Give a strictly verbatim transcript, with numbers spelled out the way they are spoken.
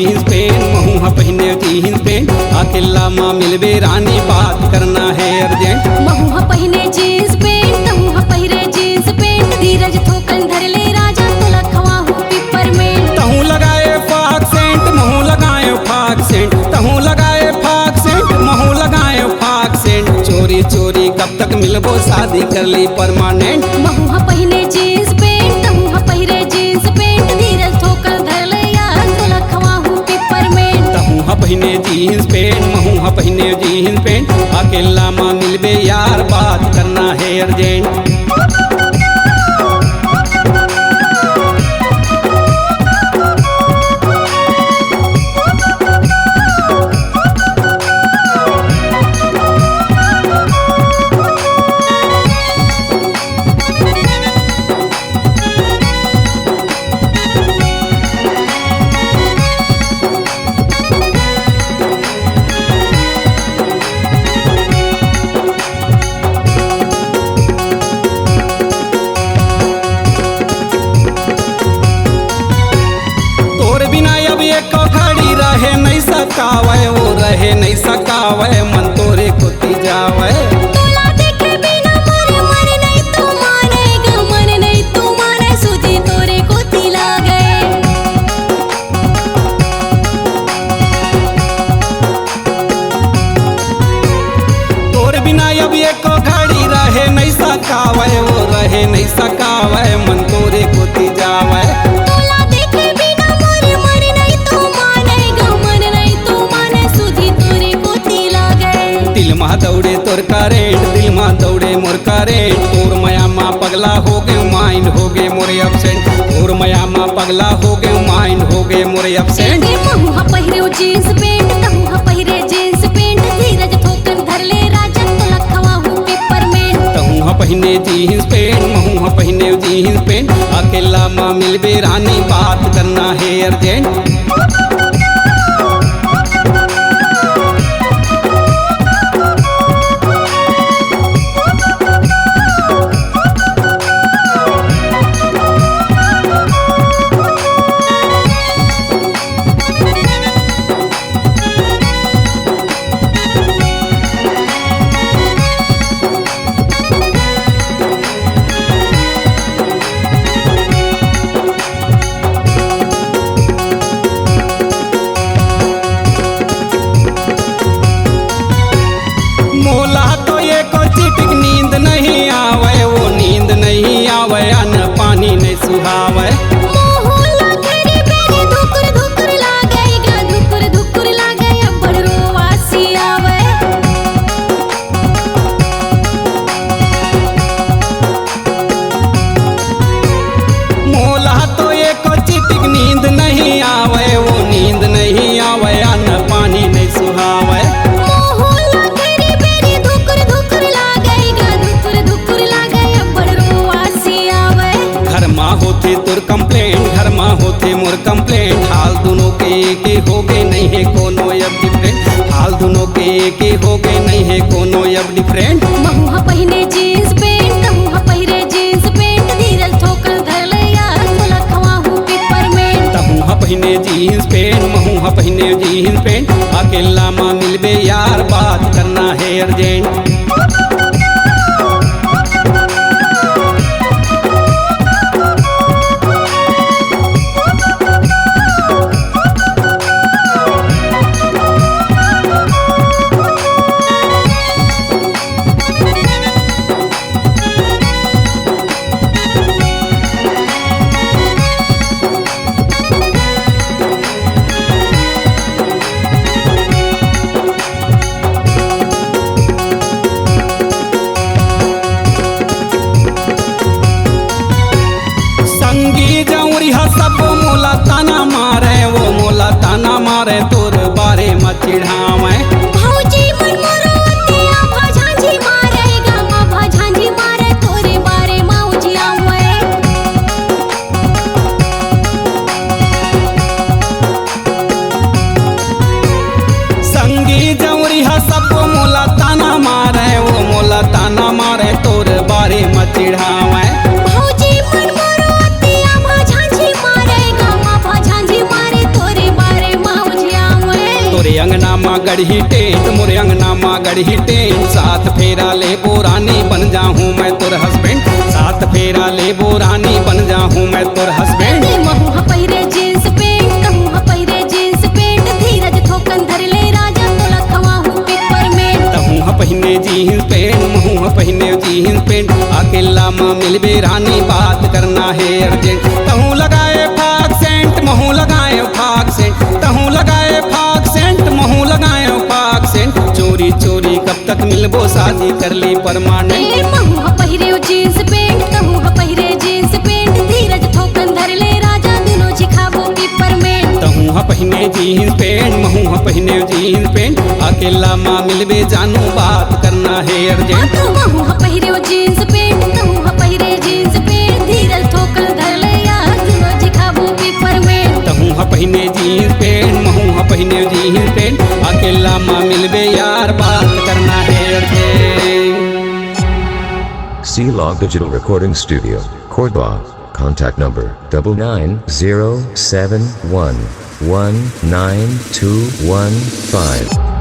Jeans pant, महू ह पहिने जींस पैंट, अकेल्ला म मिलबे रानी, बात करना हे अर्जेंट। महू ह पहिने जींस पैंट, तहू ह पहिरे जींस पैंट, धीरज थोकन धर ले राजा, तोला खवाहूँ पिपरमेंट। तहूँ लगाए फाक सेंट, महू लगाए फाक सेंट, तहूँ लगाए फाक सेंट, महू लगाए फाक सेंट। चोरी चोरी कब तक मिलबो, शादी कर ली परमानेंट। महू ह पहिने जींस पैंट, तहू ह पहिरे जींस पैंट, धीरज थोकन धर ले यार, तोला खवाहूँ पिपरमेंट। तहू ह पहिने जींस पैंट, महू ह पहिने जींस पैंट, अकेल्ला म मिलबे यार, बात करना हे अर्जेंट। तोर बिना अब एको घड़ी रहे नइ सकावय, ओ रहे नइ सकावय, मन तोरे कोती जावय। तोला देखे बिना मोर मन नइ तो माने ग, मन नइ तो माने, सूझी तोरे कोती लागे। तोर बिना अब एको घड़ी रहे नइ सकावय, ओ रहे नइ सकावय, मन तोरे कोती जावय। तोला देखे बिना मोर मन नइ तो माने ग, मन नइ तो माने, सूझी तोरे कोती लागे। दिल मा दौड़े तोर करेंट, दिल मा दौड़े मोर करेंट, तोर मया मा पगला हो गे, mind हो गे मोर absent, तोर मया मा पगला हो गे, mind हो गे मोर absent। ए महू ह पहिरे जींस पैंट, तहू ह पहिरे जींस पैंट, धीरज थोकन धर ले राजा, तोला खवाहूँ पिपरमेंट। तहू ह पहिने जींस पैंट, महू ह पहिने जींस पैंट, अकेल्ला म मिलबे रानी, बात करना हे अर्जेंट। मोला तो एको चिटिक नींद नहीं आवय, ओ नींद नहीं आवय, अन्न पानी नहीं सुहावय। मोहला घेरी बेरी धुकुर धुकुर लागय गा, धुकुर धुकुर लागय, अब्बड़ रोवासी आवय। मोला तो एको चिटिक नींद नहीं आवय, ओ नींद नहीं आवय, अन्न पानी नहीं सुहावय। मोहला घेरी बेरी धुकुर धुकुर लागय गा, धुकुर धुकुर लागय, अब्बड़ रोवासी आवय। घर मा होथे तोर complaint, घर मा होथे मोर complaint, हाल दुनों के एके हो गे, नहीं हे कोनो अब different, हाल दुनों के एके हो गे, नहीं हे कोनो अब different। महू ह पहिने जींस पैंट, तहू ह पहिरे जींस पैंट, धीरज थोकन धर ले यार, तोला खवाहूँ पिपरमेंट। तहू ह पहिने जींस पैंट, महू ह पहिने जींस पैंट, अकेल्ला म मिलबे यार, बात करना हे अर्जेंट। संगी जौरी ह सब मोला ताना मारे, वो मोला ताना मारे, तोर बारे म चिढ़ावय। भौजी मन मोरो अतिया भझांझी मारे, गा म भझांझी मारे, तोरे बारे म उजियावय। संगी जौरी ह सब मोला ताना मारे, वो मोला ताना मारे, तोर बारे म चिढ़ावय। भौजी मन मोरो अतिया भझांझी मारे, गा म भझांझी मारे, तोरे बारे म ए अंगना मा गढ़ही टेंट, मोरे अंगना मा गढ़ही टेंट, सात फेरा लेबो रानी, बन जाहूँ मैं तोर हस्बैंड, सात फेरा लेबो रानी, बन जाहूँ मैं तोर हस्बैंड। महू ह पहिरे जींस पैंट, तहू ह पहिरे जींस पैंट, धीरज थोकन धर ले राजा, तोला खवाहूँ पिपरमेंट। तहू ह पहिने जींस पैंट, महू ह पहिने जींस पैंट, अकेला मा मिलबे रानी, बात करना हे अर्जेंट। तहू लगाए फाग सेंट, महू लगाए फाग सेंट, तहू लगाए फाग सेंट, महू लगाए फाग सेंट, चोरी चोरी कब तक मिलबो, शादी कर ली परमानेंट। ए महू ह पहिरे जींस पैंट, तहू ह पहिरे जींस पैंट, धीरज थोकन धर ले राजा, दुनो झी खाबो पिपरमेंट। तहू ह पहिने जींस पैंट, महू ह पहिने जींस पैंट, अकेला मा मिलबे जानू, बात करना हे अर्जेंट। महू ह पहिरे जींस पैंट, तहू ह पहिरे जींस पैंट, धीरज थोकन धर ले यार, दुनो झी खाबो पिपरमेंट। तहू ह पहिने जींस पैंट, महू ह पहिने जींस पैंट, अकेला मा मिलबे यार, बात करना हे urgent. C Log Digital Recording Studio, Korba. Contact number double nine zero seven one one nine two one five.